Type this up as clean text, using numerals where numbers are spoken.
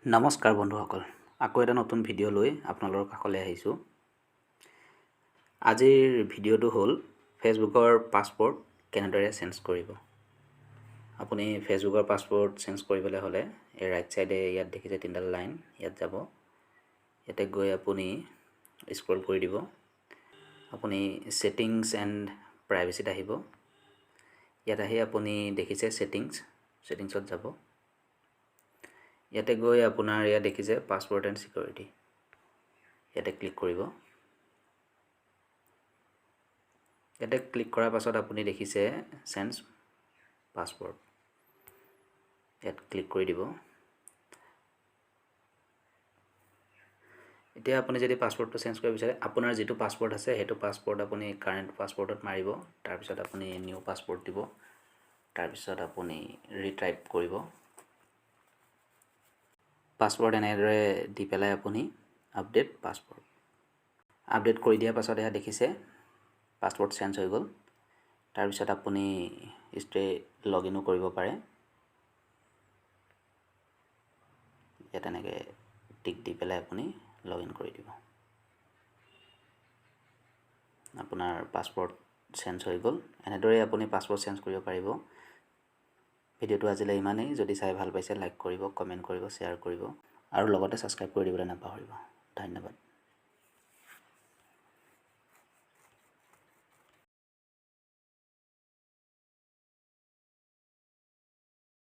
নমস্কাৰ বন্ধুসকল, আকৌ এটা নতুন ভিডিঅ' লৈ আপোনালোকৰ কাষলৈ আহিছোঁ। আজিৰ ভিডিঅ'টো হ'ল ফেচবুকৰ পাছৱৰ্ড কেনেদৰে চেঞ্জ কৰিব। আপুনি ফেচবুকৰ পাছৱৰ্ড চেঞ্জ কৰিবলৈ হ'লে এই ৰাইট ছাইডে ইয়াত দেখিছে তিনিডাল লাইন, ইয়াত যাব। ইয়াতে গৈ আপুনি স্ক্ৰল কৰি দিব, আপুনি ছেটিংছ এণ্ড প্ৰাইভেচিত আহিব। ইয়াত আহি আপুনি দেখিছে ছেটিংছ, ছেটিংছত যাব। ইয়াতে গৈ আপোনাৰ ইয়াত দেখিছে পাছৱৰ্ড এণ্ড ছিকিউৰিটি, ইয়াতে ক্লিক কৰিব। ইয়াতে ক্লিক কৰাৰ পাছত আপুনি দেখিছে চেঞ্জ পাছৱৰ্ড, ইয়াত ক্লিক কৰি দিব। এতিয়া আপুনি যদি পাছৱৰ্ডটো চেঞ্জ কৰিব বিচাৰে, আপোনাৰ যিটো পাছৱৰ্ড আছে সেইটো পাছৱৰ্ড আপুনি কাৰেণ্ট পাছৱৰ্ডত মাৰিব। তাৰপিছত আপুনি নিউ পাছৱৰ্ড দিব, তাৰপিছত আপুনি ৰিটাইপ কৰিব পাছৱৰ্ড। এনেদৰে দি পেলাই আপুনি আপডেট পাছৱৰ্ড আপডেট কৰি দিয়াৰ পাছত এয়া দেখিছে পাছৱৰ্ড চেঞ্জ হৈ গ'ল। তাৰপিছত আপুনি ষ্টে লগ ইনো কৰিব পাৰে। ইয়াত এনেকৈ টিক দি পেলাই আপুনি লগ ইন কৰি দিব। আপোনাৰ পাছৱৰ্ড চেঞ্জ হৈ গ'ল। এনেদৰেই আপুনি পাছৱৰ্ড চেঞ্জ কৰিব পাৰিব। ভিডিঅ'টো আজিলৈ ইমানেই। যদি চাই ভাল পাইছে লাইক কৰিব, কমেণ্ট কৰিব, শ্বেয়াৰ কৰিব আৰু লগতে ছাবস্ক্ৰাইব কৰি দিবলৈ নাপাহৰিব। ধন্যবাদ।